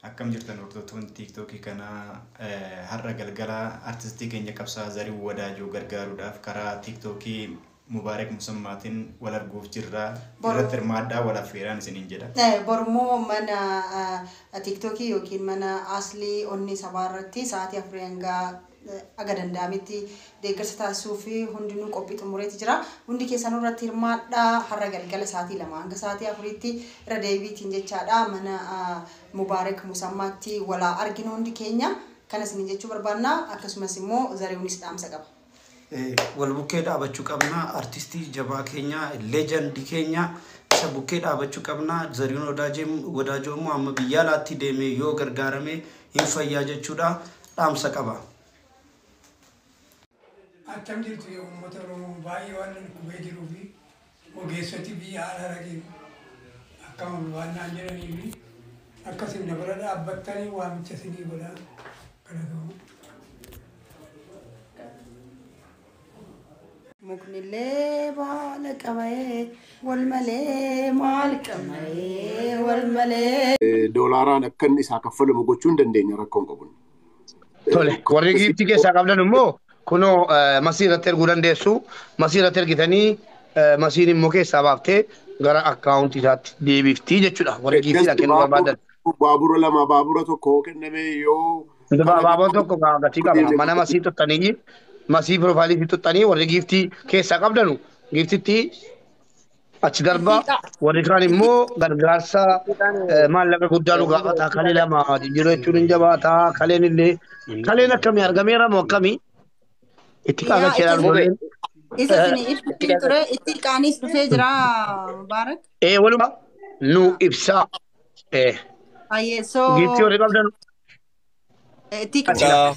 Akkam jirtan hordoftoonni TikTokii kanaa? Har'a galgala artistii keenya qabsaa Zarihuun Wadaajoo gargaaruudhaaf karaa TikTokii Mubaarak Musammaatiin wal arguuf jirra. Irratti hirmaadhaa, wal affeeraan isiniin jedha. Borummoo mana TikTokii yookiin mana Aslii Onnee Sabaa irratti sa'aatii 4 hanga aga danda'ametti deeggarsa taasisuu fi hundinuu qophii xumureeti jira. Hundi keessanuu irratti hirmaadhaa. Har'a galgala sa'aatii 2 hanga sa'aatii 4tti irra deebiitiin jechaadha. Mana Mubaarak Musammaatti walaa arginu hundi keenya. Kana isiniin jechuu barbaanna. Akkasumas immoo Zarihuunis dhaamsa qaba. Wal bukkee dhaabachuu qabna. Artistii jabaa keenya, leejandii keenya isa bukkee dhaabachuu qabna. Zarihuun Wadaajoo immoo amma biyya alaatti deemee yoo gargaarame hin fayyaa jechuudha. Dhaamsa qaba. Akkam jirtu yaa uummata Oromoo? Baay'ee waan dhukkubee jiruu fi ogeessoti biyya alaa dhaqeen akkama waan naan jedhanii fi akkasin na bira dhaabbattanii waamicha isinii godhaa, galatooma. Muknillee baala qabaee wal malee maal qabnee wal malee. Doolaaraan akka inni isaa kaffalamu gochuu hin dandeenya, rakkoon qabu. Tole, warri giiftii keessaa qabdan immoo kunoo masii irratti erguu dandeessu. Masii irratti ergitanii masiin immoo keessaa baaftee gara akkaawuntii isaatti deebiftii jechuudha. Warri giiftiidhaan kennuu barbaadan. Baabura lama, baabura tokko kenname yoo. Baabura tokko gatii qaba. Mana masii tuttanii, masii piroofaayilii fi tuttanii, warri giiftii keessaa qabdanu giiftitti achi darba. Warri kaan immoo gargaarsa maallaqa guddaa nu gaafata. Kalee lama jijjiiruu jechuun hin jabaata. Kaleen illee, kaleen akkamii argameera moo akkamii itti qaagacheedhaan ijoolleen. Isa isin ibsuutiin ture, itti qaanis dhufee jira Mubaarak. Ee, waluma nu ibsaa. Ee. Baay'ee soo. Giiftii warri qabdan. Itti Nagaa.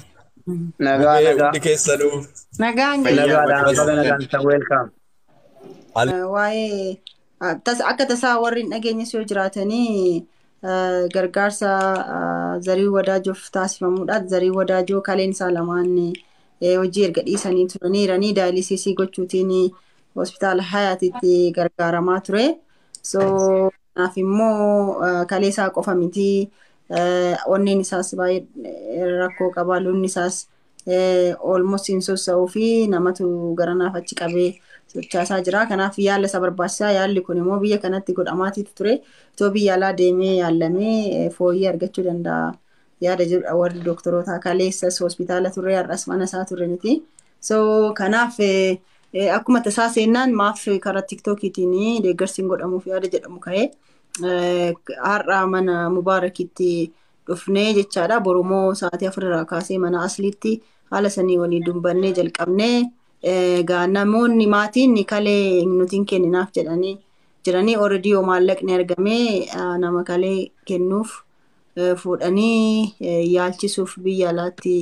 Nagaa, nagaa. Hundi keessanuu. Nagaan. Nagaadha, baga nagaan ta'u, welcome. Waa'ee akka tasaa warri hin dhageenyes yoo jiraatanii, gargaarsa Zarihuun Wadaajoof taasifamuudha. Zarihuun Wadaajoo kaleen isaa lamaan hojii erga dhiisanii turaniiranii daayilisisii gochuutiin hospitaala Hayaatitti gargaaramaa ture. So kanaaf immoo kalee isaa qofa miti, onneen isaas baay'ee rakkoo qaba. Lubni isaas almost hin sossa'uu fi namatu garanaaf achi qabee sochaasaa jira. Kanaaf yaala isa barbaachisaa. Yaalli kun immoo biyya kanatti godhamaatiitu ture. Itoo biyya alaa deemee yaalamee fooyyee argachuu danda'a yaada jedhudha warri dooktorootaa. Kaleessas hospitaala turre, har'as mana isaa turre miti. So kanaaf akkuma tasaa seennaan maaf karaa TikTokiitiin deeggarsi hin godhamuuf yaada jedhamu ka'ee har'a mana Mubaarakitti dhufnee jechaadha. Borumoo sa'aatii 4 irraa kaasee mana Asliitti haala sanii waliin dubbannee jalqabnee. Egaa namoonni maatiin kalee nuti hin kenninaaf jedhanii jiranii, already yoo maallaqni argamee nama kalee kennuuf fuudhanii yaalchisuuf biyya alaatti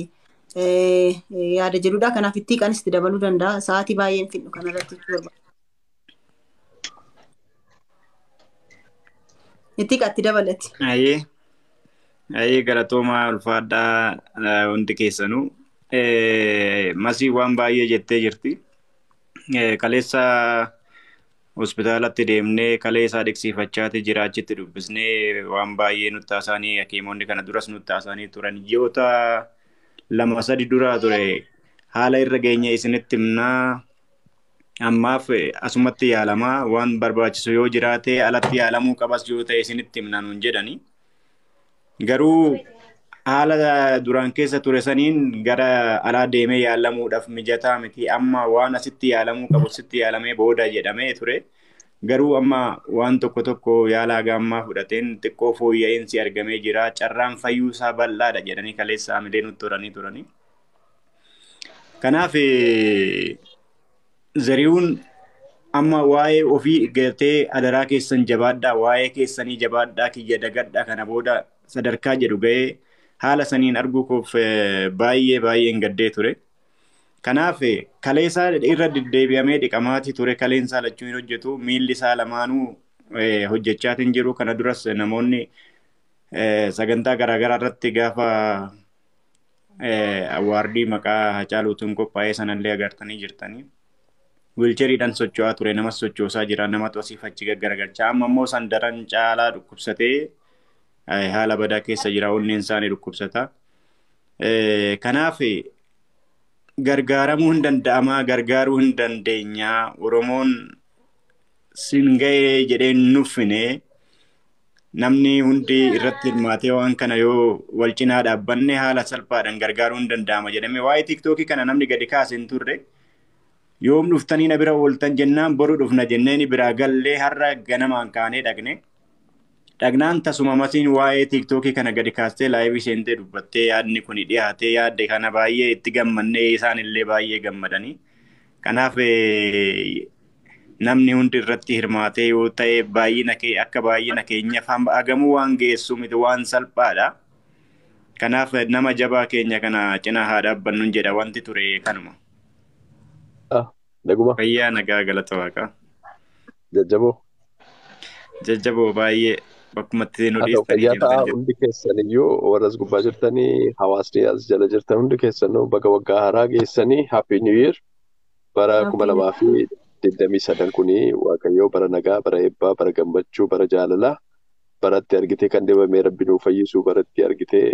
yaada jedhudha. Kanaaf itti qanis itti dabaluu danda'a. Sa'aatii baay'een fidhu kanarratti jechuu barbaada. Itti qatti dabalati. Ayyee. Ayyee, galatoomaa, ulfaadhaa hundi keessanuu. Masii waan baay'ee jettee jirti. Kaleessa hospitaalatti deemnee kalee isaa dhiqsiifachaati jira, achitti dubbisnee waan baay'ee nutti haasa'anii, hakiimonni kana duras nutti haasa'anii turan. Ji'oota 2-3 dura ture, haala irra geenye isinitti himnaa, ammaaf asumatti yaalamaa, waan barbaachisu yoo jiraate, alatti yaalamuu qabas yoo ta'e isinitti himna nuun jedhani. Garuu haala duraan keessa ture saniin gara alaa deemee yaalamuudhaaf mijataa miti. Amma waan asitti yaalamuu qabu sitti yaalamee booda jedhamee ture. Garuu amma waan tokko tokko yaala haga ammaa fudhateen xiqqoo fooyya'insi argamee jira. Carraan fayyuu isaa bal'aadha jedhanii kaleessa haamilee nutti horanii turani. Kanaaf Zarihuun amma waa'ee ofii galtee adaraa keessan jabaadhaa, waa'ee keessanii jabaadhaa, kiyya dagadhaa kana booda sadarkaa jedhu ga'ee haala saniin arguu koof baay'ee baay'een gaddee ture. Kanaaf kaleessaa irra deddeebi'amee dhiqamaatii ture, kaleen isaa lachuu hin hojjetu, miilli isaa lamaanuu hojjechaatiin jiru. Kana duras namoonni sagantaa garaagaraa irratti gaafa awaardii maqaa Hacaaluutiin qophaa'ee sanallee agartanii jirtanii. Wiilcheriidhaan socho'aa ture, namas sochoosaa jira, namatu asiif achi gaggaragalchaa. Amma immoo san daran caalaa dhukkubsatee Haala badaa keessa jira, onneen isaanii dhukkubsata. Kanaaf gargaaramuu hin danda'amaa, gargaaruu hin dandeenyaa. Oromoon sin ga'ee jedhee hin nuffine, namni hundi irratti hirmaatee waan kana yoo wal cinaa dhaabbanne haala salphaadhaan gargaaruu hin danda'ama jedhame. Waa'ee tiiktookii kana namni gadi kaase hin turre. Yoom dhuftanii na bira ooltan jennaan, boru dhufna jenneeni biraa gallee har'a ganamaan kaanee dhaqne. Dhagnaan tasuma masiin waa'ee tiiktookii kana gadi kaastee live seentee dubbattee, yaadni kun dhiyaatee, yaadde kana baay'ee itti gammannee, isaan illee baay'ee gammadanii. Kanaaf namni hundi irratti hirmaatee yoo ta'e, baay'ina kee akka baay'ina keenyaaf hagamuu waan geessu miti, waan salphaadha. Kanaaf nama jabaa keenya kana cinaa haa dhaabbannu jedha, wanti ture kanuma. Naguma. Fayyaa, nagaa, galata waaqaa. Jajjaboo. Jajjaboo baay'ee, bakkumatti nu Haa ta'u, dhiistanii fayyaa ta'a. deemtan jedhu. Hundi keessaniyyuu, warra as gubbaa jirtanii, hawaasni as jala jirtan hundi keessanuu baga waggaa haaraa geessanii, happy new year. Bara 2023 kunii Waaqayyoo bara nagaa, bara eebbaa, bara gammachuu, bara jaalalaa, baratti argitee kan dhibame Rabbi nuuf fayyisu, baratti argitee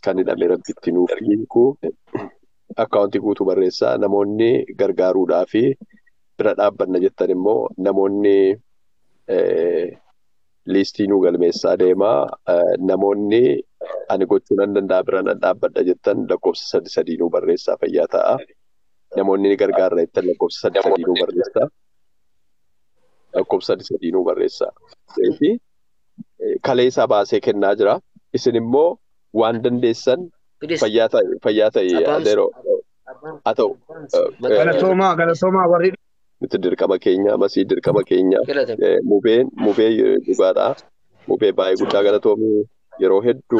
kan hidhame Rabbi itti nuuf hiiku. Akkaawuntii guutuu barreessaa. Namoonni gargaaruudhaa fi bira dhaabbanna jettan immoo namoonni liistii nuu galmeessaa deemaa. Namoonni ani gochuu nan danda'a, bira nan dhaabbadha jettan lakkoofsa 3 3 nuu barreessaa, fayyaa ta'a. Namoonni ni gargaarra jettan lakkoofsa 3 3 nuu barreessaa. Lakkoofsa 3 3 nuu barreessaa. Fi kaleessaa baasee kennaa jira. Isin immoo waan dandeessan fayyaa ta'e, fayyaa ta'e adeeroo haa ta'u. Galatoomaa, galatoomaa warri Nuti dirqama keenya, masii dirqama keenya, mubeen mubee dhugaadha. Mubee baay'ee guddaa galatoomii yeroo hedduu.